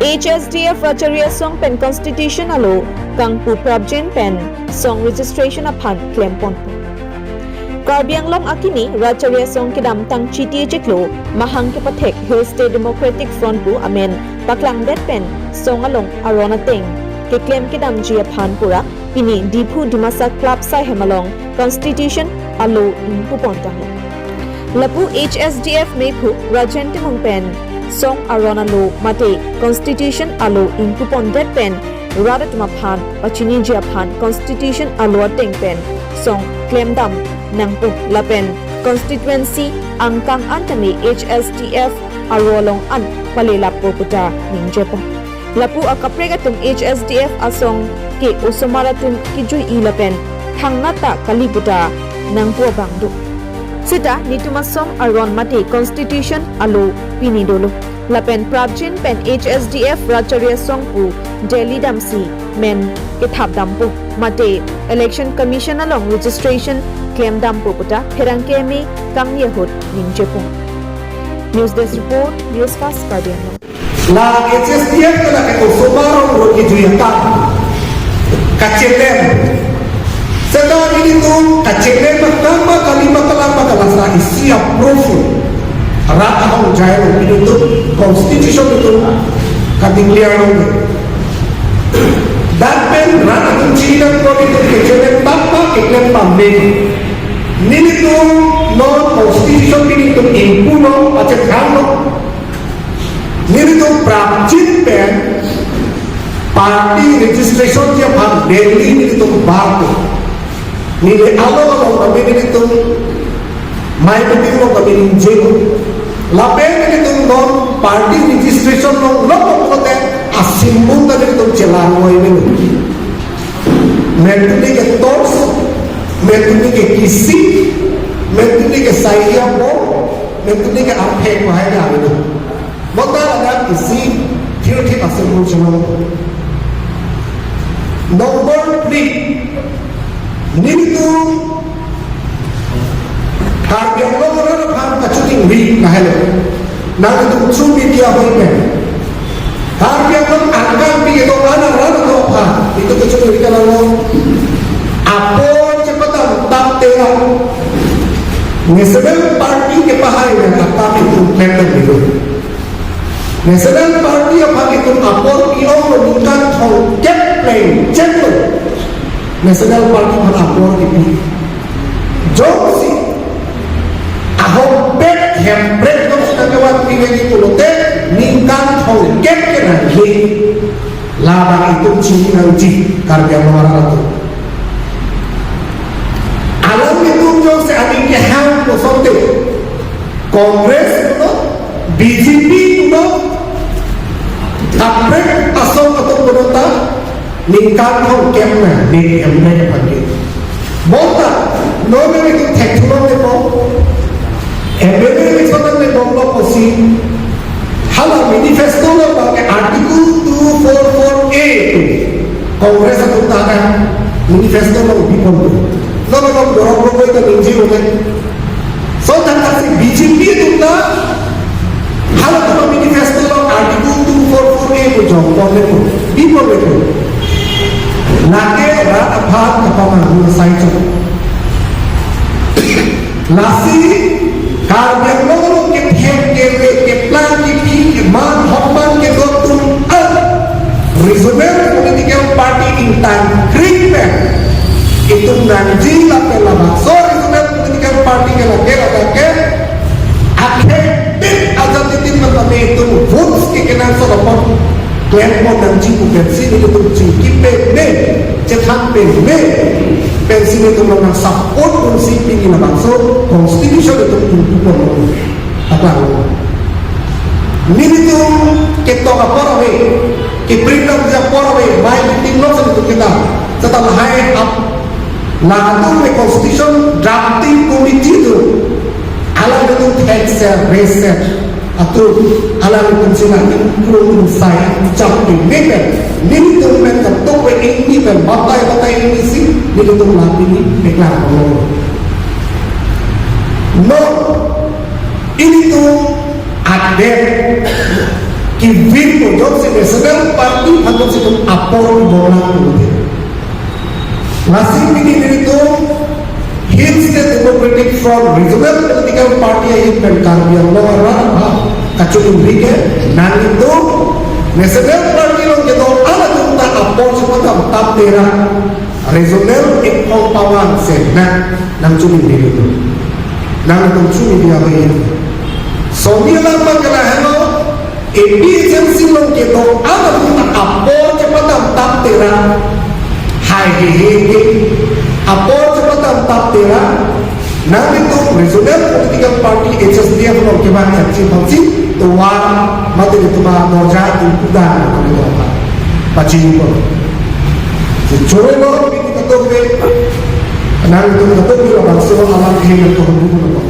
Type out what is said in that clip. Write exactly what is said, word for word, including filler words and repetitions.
H S D F Rachari Asong pen Constitution alo kangpu prapjin pen song registration aphan klempon. Karbi Anglong akimi Rachari Asong kedamtang Chiti chiklo mahang kepathek Hill State Democratic Front pu amen paklangdet pen song along aron ateng keklem kedamji aphan pura pini Diphu Dimasa Club Saihem along Constitution alo ingpupon tanglo. Lapu H S D F mephu Rajen Timung pen song aron alo mate Constitution alo ingpupondet pen rat atum aphan pachiniji aphan Constitution alo ateng pen song klemdam nangpo lapen constituency angkang an tame H S D F aro along an palelappo puta ningjepo. Lapu akaprek atum H S D F asong ke osomar atum kejui lapen thangnat ta kali puta nangpu abang do. Seta netum asong aron mate Constitution alo pini dolo. Lapen prapjin pen H S D F Rachari Asong pu Delhi damsi men kethapdampo mate Election Commission along registration klemdampo puta pherangke me kangni ahut ningjepo. News Desk Report, News Fast Karbi Anglong. La H S D F ke lake osomar arong ro kejui atum kachelem. Seta nelitum kachelem ma kama kali ma kala ma kala sa isi a-proof. Rat ahongjai lo nelitum constitution itum ka-declare lo. Dak pen rat atum chinidam ko nelitum kachelem tapa keklem pame. Nelitum non constitution nelitum ingpu lo, pachethan lo. Nelitum prapjin pen party registration ji aphan Delhi nelitum bak. Neli alo alo kami nelitum mai meeting lo kami ningjelo. Lapen nelitum non party registration lo lo kote asymbol ta nelitum chelang lo imenu. Mentuni ke torso, mentuni ke kisi, mentuni ke saiya bo, mentuni ke arphe ko hai na imenu. Bonta ladak isi thirty percent pun channel. Number three, nelitum Karbi Anglong rat aphan kachingri lahelo. Nangtum chu media hoi pen Karbi Anglong angkang pi kedo anak rat atum aphan itum kachingri kalalo. Apor chepatam tap tera. National Party kepahai pen atam itum klem dam itum. National Party aphan itum apor pi-ong lo ningkan thomkep plengcheng lo. National Party aphan apor kipi. Jongsi ahokpet hemprek dong sita kevan pi veni pulote ningkan thomkep ke nangji. Labang itum chini nangji Karbi Anglong arat atum. Alanglitum jongsi aning kehang kosonte Congress punon, B J P punon, kaprek asong atum punon ta ningkan thomkep na ning hemprek aphan ke. Bonta non nelitum thekthulongle po, M L A election nangle bomlo pusi hala manifesto lo bang ke Article two four four A pu Congress atum ta manifesto lo bipon lo. Lo lo dorong lo koi ta ningje lo. So, tangtangsi B J P atum ta hala atum manifesto lo Article two four four A pu jongponle pu, biponle pu. Lake rat aphan kapamanghu asai chot. Lasi Karbi Anglong along kethem kere keplang kepi keman hokman kedo atum an regional political party ingtangkring pen itum nangji lapen labangso regional political party ke lake lake akhei pit ajat itin matame itum votes ke kenangsot apot klempon nangji pu pensi nelitum chingki peme, chethan peme pensi nelitum nang support ponsi pini labangso constitution itum ingpupon. Apang nelitum ketok apor ave, keprint nangji apor ave, mai meeting lo senitum kita. Seta lahai ap, latum le constitution drafting committee atum alanglitum thekser reser atum alanglitum sina ingkung ingsai chap peme pen nelitum pen katok ve ingni pen batai batai ingni si nelitum la pini peklang lo. Non ilitum adet Kevin mo jongsi National Party aphan jongsi itum apor kebomlang pulote, lasi pini nelitum Hill State Democratic Front Regional Political Party ahin pen Karbi Anglong arat aphan kachiningri ke, nanglitum National Party along kedo-an atum ta apor chepadam tapte ra Regional Ekhong Pawang si nang nangchiningri dun. Nangtum chini dia bai. Soni alam abang ke lahelo, A P H L C along kedo-an atum ta apor chepadam tapte ra, hai hehe ke, apor chepadam tapte ra, nanglitum Regional Political Party H S D F along kevang M C aphansi tovar mate nelitum adorja ingpu dam nelitum aphan pachini pon. Si choro lo pini kadokave, nanglitum kadokave labangso alam ahin nangkehonmu pon.